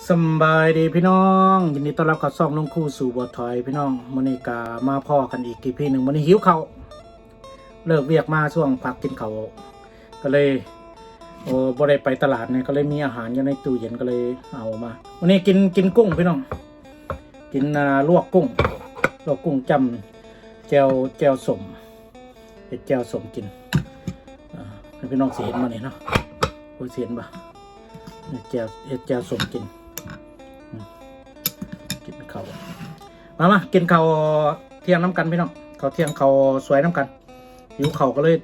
ສຳບາຍດີພີ່ນ້ອງ ຍິນດີຕ້ອນຮັບເຂົ້າຊ່ອງລຸງຄູສູ່ບໍ່ຖອຍພີ່ນ້ອງ. ມື້ນີ້ກະມາພໍ້ກັນອີກອີພີໜຶ່ງ. ມື້ນີ້ຫິວເຂົ້າ ເລີກວຽກມາຊ່ວງພັກກິນເຂົ້າ ກໍເລີຍ ໂອ້ ບໍ່ໄດ້ໄປຕະຫຼາດນີ້ ກໍເລີຍມີອາຫານຢູ່ໃນຕູ້ເຢັນ ກໍເລີຍເອົາມາ. ມື້ນີ້ກິນ ກິນກຸ້ງພີ່ນ້ອງ ກິນ ອ່າ ລວກກຸ້ງ ລວກກຸ້ງຈ້ຳແຈ່ວ ແຈ່ວສົ້ມ. ເຮັດແຈ່ວສົ້ມກິນ ອ່າ ໃຫ້ພີ່ນ້ອງຊິເຫັນບໍ່ນີ້ເນາະ ໂອ້ຍ ຊິເຫັນບໍ່ ເຮັດແຈ່ວ ເຮັດແຈ່ວສົ້ມກິນ ອືມ ກິນເຂົ້າ ມາ ມາກິນເຂົ້າທ່ຽງນຳກັນພີ່ນ້ອງ ເຂົ້າທ່ຽງເຂົ້າສວຍນຳກັນ. ຫິວເຂົ້າກໍເລີຍ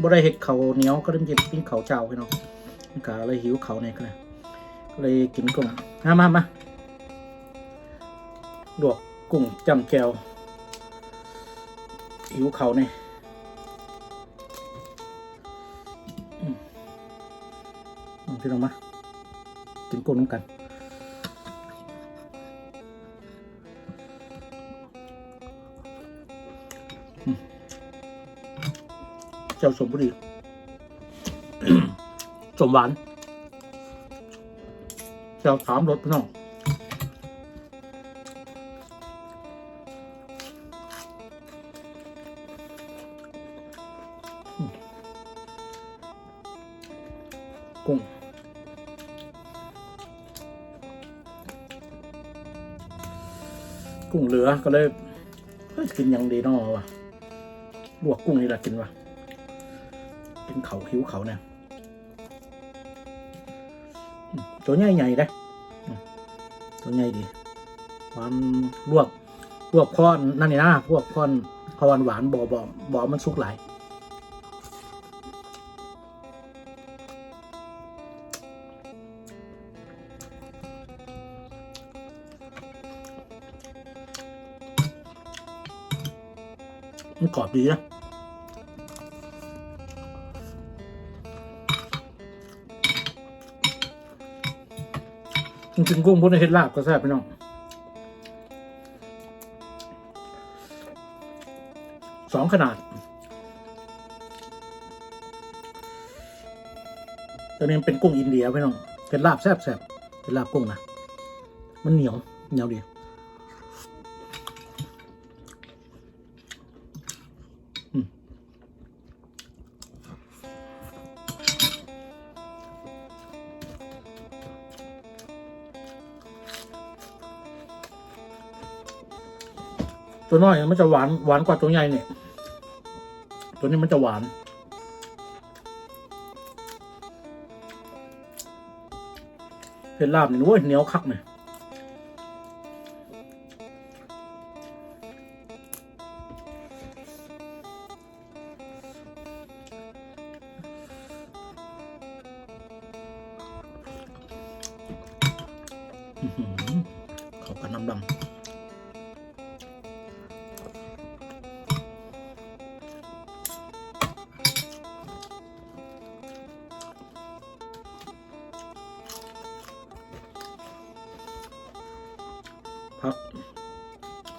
ບໍ່ໄດ້ເຮັດເຂົ້າໜຽວ ກໍເລີຍກິນ ກິນເຂົ້າເຊົ້າພີ່ນ້ອງ ກໍເລີຍຫິວເຂົ້າແດ່ ກໍເລີຍ ກໍເລີຍກິນກຸ້ງ ມາ ມາ ມາ ລວກກຸ້ງຈ້ຳແຈ່ວ ຫິວເຂົ້າແດ່. ອືມ ອືມ ພີ່ນ້ອງມາ ກິນກຸ້ງນຳກັນ. ອືມ ແຈ່ວສົ້ມພໍດີ ສົ້ມຫວານ ແຈ່ວສາມລົດພີ່ນ້ອງ. ອືມ ກຸ້ງ ກຸ້ງເຫຼືອ ກໍເລີຍ ເອີ ກິນຫຍັງດີເນາະວະ ລວກກຸ້ງນີ້ລະກິນວະ ກິນເຂົ້າ ຫິວເຂົ້າແດ່. ອືມ ໂຕໃຫຍ່ໆເດ້ ອືມ ໂຕໃຫຍ່ດີ ຫວານ ລວກ ລວກພໍອັນນັ້ນນີ້ນະ ລວກພໍເຂົ້າຫວານໆ ບໍ່ ບໍ່ ບໍ່ເອົາມັນສຸກຫຼາຍ. ມັນກອບດີນະ ກິນກຸ້ງພຸ້ນເຮັດລາບກໍແຊບພີ່ນ້ອງ ສອງຂະໜາດ. ຕົວນີ້ມັນເປັນກຸ້ງອິນເດຍພີ່ນ້ອງ ເຮັດລາບແຊບໆ ເຮັດລາບກຸ້ງນະ ມັນໜຽວ ໜຽວດີ. ອືມ ຕົວນ້ອຍມັນຈະຫວານ ຫວານກວ່າຕົວໃຫຍ່ນີ້ ຕົວນີ້ມັນຈະຫວານ. ເຮັດລາບນີ້ ໂອ້ຍ ໜຽວຄັກນີ້. ອືຫື ເຂົ້າກັນນຳດຳ. ຜັກ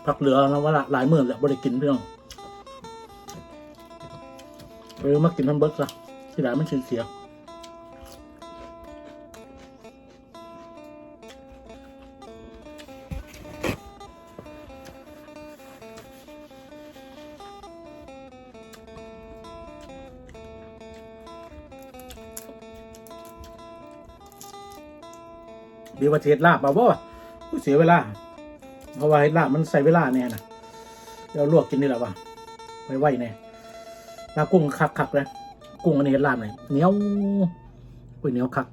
ຜັກເຫຼືອນຳ ວ່າຫຼາຍມື້ແລ້ວບໍ່ໄດ້ກິນພີ່ນ້ອງ ເອີ ມາກິນໃຫ້ມັນເບິດຊະ ຊິໄດ້ມັນຊິເສຍ. ຫຼືວ່າຊິເຮັດລາບເອົາບໍ່? ໂອ້ຍ ເສຍເວລາ ເພາະວ່າເຮັດລາບມັນໃຊ້ເວລາແດ່ນະ ດຽວລວກກິນນີ້ແຫຼະວ່າ ໄວໆແດ່. ລາບກຸ້ງຄັກໆເດ້ ກຸ້ງອັນນີ້ເຮັດລາບນີ້ ໜຽວ ໂອ້ຍ ໜຽວຄັກ.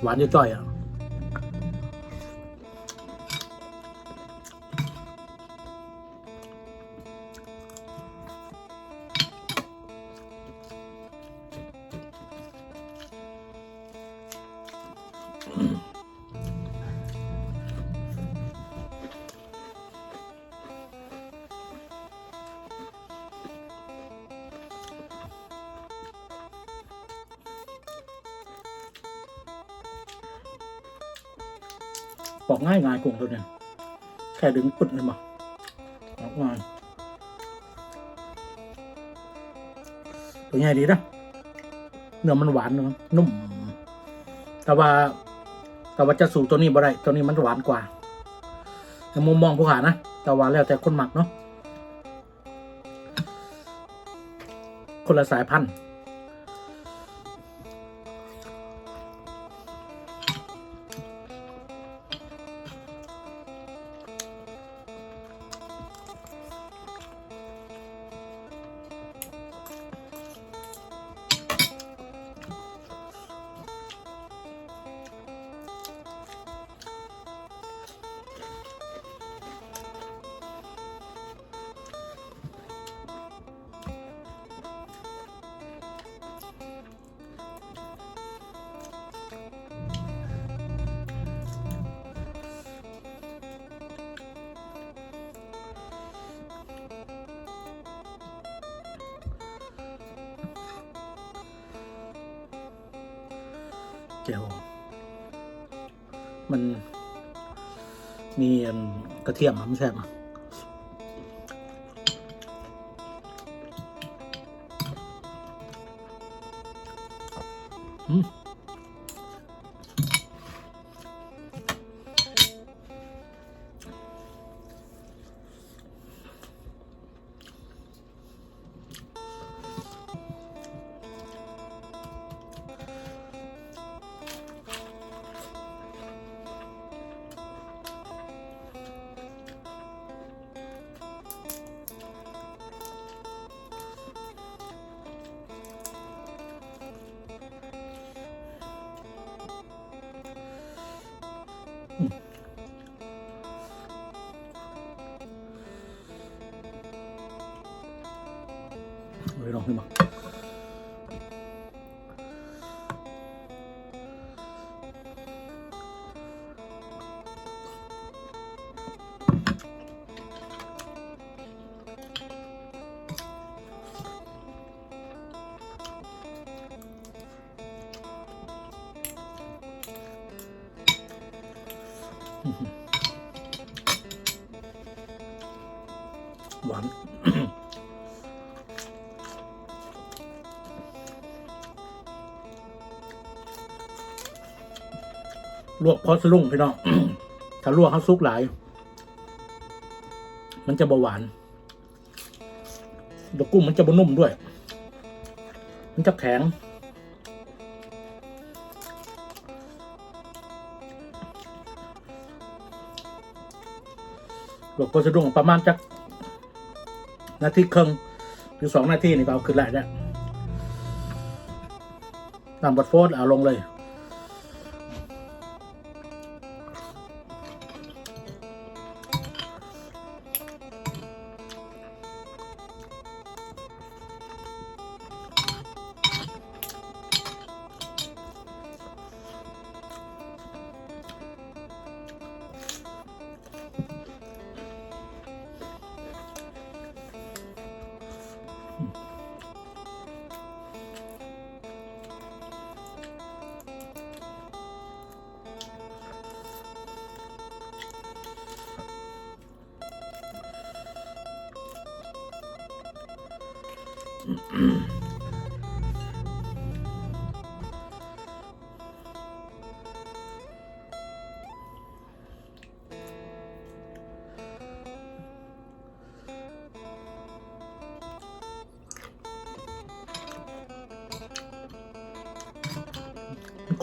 ຫວານຈ້ອຍໆ ອະ. ປອກງ່າຍໆ ກຸ້ງໂຕນີ້ ແຄ່ດຶງປຶດເຫັນບໍ່ ປອກງ່າຍ ໂຕໃຫຍ່ດີນະ ເນື້ອມັນຫວານ ນຸ້ມ. ແຕ່ວ່າ ແຕ່ວ່າຈະສູ້ໂຕນີ້ບໍ່ໄດ້ ໂຕນີ້ມັນຫວານກວ່າ ໃນມຸມມອງຜູ້ຂ້ານະ ແຕ່ວ່າແລ້ວແຕ່ຄົນມັກເນາະ ຄົນລະສາຍພັນ. ແຈ່ວ ມັນມີອັນກະທຽມ ມັນແຊບ. ອືມ ເອົາໄປລອງກິນບໍ່? ຫວານ ລວກພໍສະດຸ້ງພີ່ນ້ອງ ຖ້າລວກເຮົາສຸກຫຼາຍ ມັນຈະບໍ່ຫວານ. ຕົວກຸ້ງມັນຈະບໍ່ນຸ້ມດ້ວຍ ມັນຈະແຂງ. ລວກພໍສະດຸ້ງປະມານຈັກນາທີເຄິ່ງ ຫຼື ສອງນາທີນີ້ກໍເອົາຂຶ້ນໄດ້ແລ້ວ. ນ້ຳບັດຟອດເອົາລົງເລີຍ.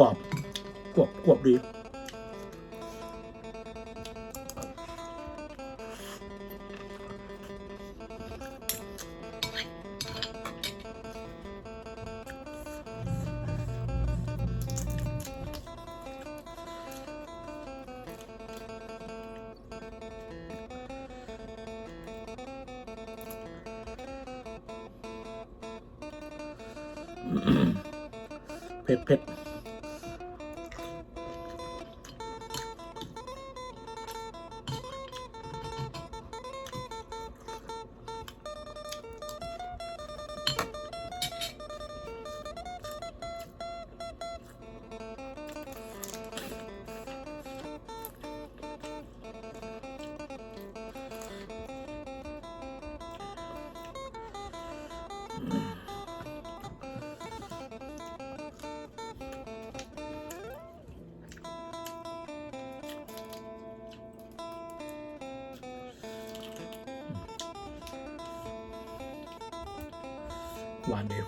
ກອບ ກວບ ກວບດີ. Pepper. ອືມ ຫວານດີ.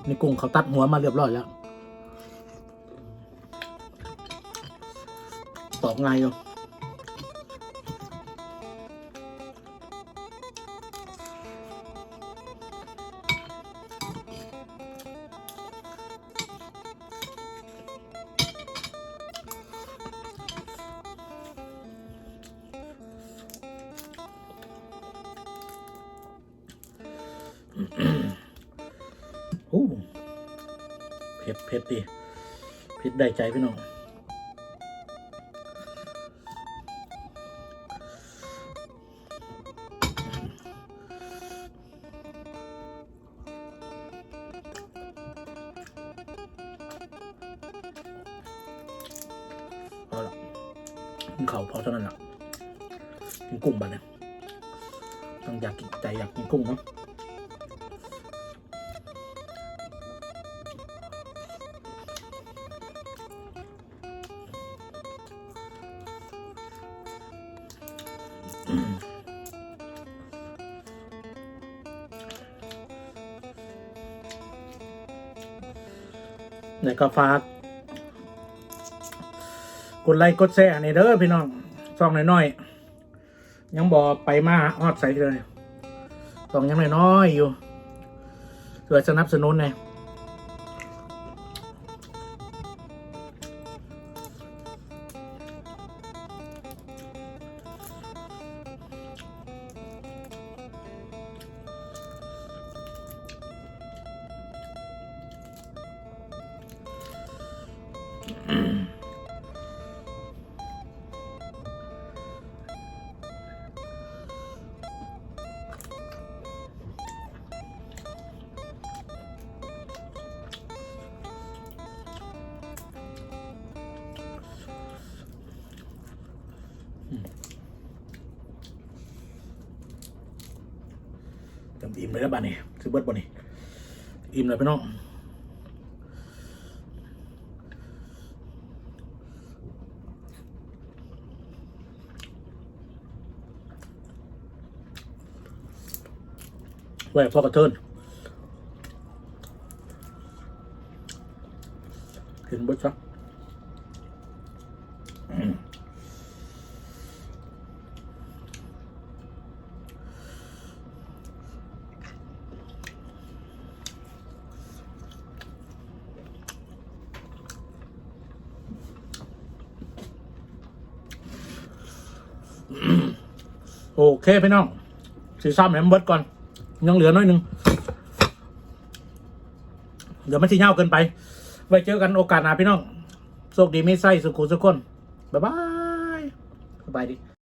ນີ້ ກຸ້ງເຂົາຕັດຫົວມາລຽບລ້ອຍແລ້ວ ປອກງ່າຍຢູ່. ໂອ້ ເຜັດ ເຜັດຕິ ເຜັດໄດ້ໃຈພີ່ນ້ອງ. ເອົາລະ ກິນເຂົ້າພໍເທົ່ານັ້ນລະ ກິນກຸ້ງບາດນີ້ ຕ້ອງຢາກກິນ ໃຈຢາກກິນກຸ້ງເນາະ. ແລ້ວກໍຝາກກົດໄລກົດແຊໃຫ້ແດ່ເດີພີ່ນ້ອງ ຊ່ອງນ້ອຍໆ ຍັງບໍ່ໄປມາຮອດໃສເລີຍ ຊ່ອງຍັງນ້ອຍໆຢູ່ ຊ່ວຍສະໜັບສະໜູນແດ່. อืม อิ่มเลยแล้วบาดนี้ สิเบิดบ่นี่ อิ่มแล้วพี่น้อง ไว้พอกระเทิน กินเบิดซะ โอเคพี่น้อง สิซ้ำให้มันเบิดก่อน ยังเหลือน้อยหนึ่ง เดี๋ยวมันสิยาวเกินไป ไว้เจอกันโอกาสหน้าพี่น้อง โชคดีมีชัยสุขุสุขคน บ๊ายบาย สบายดี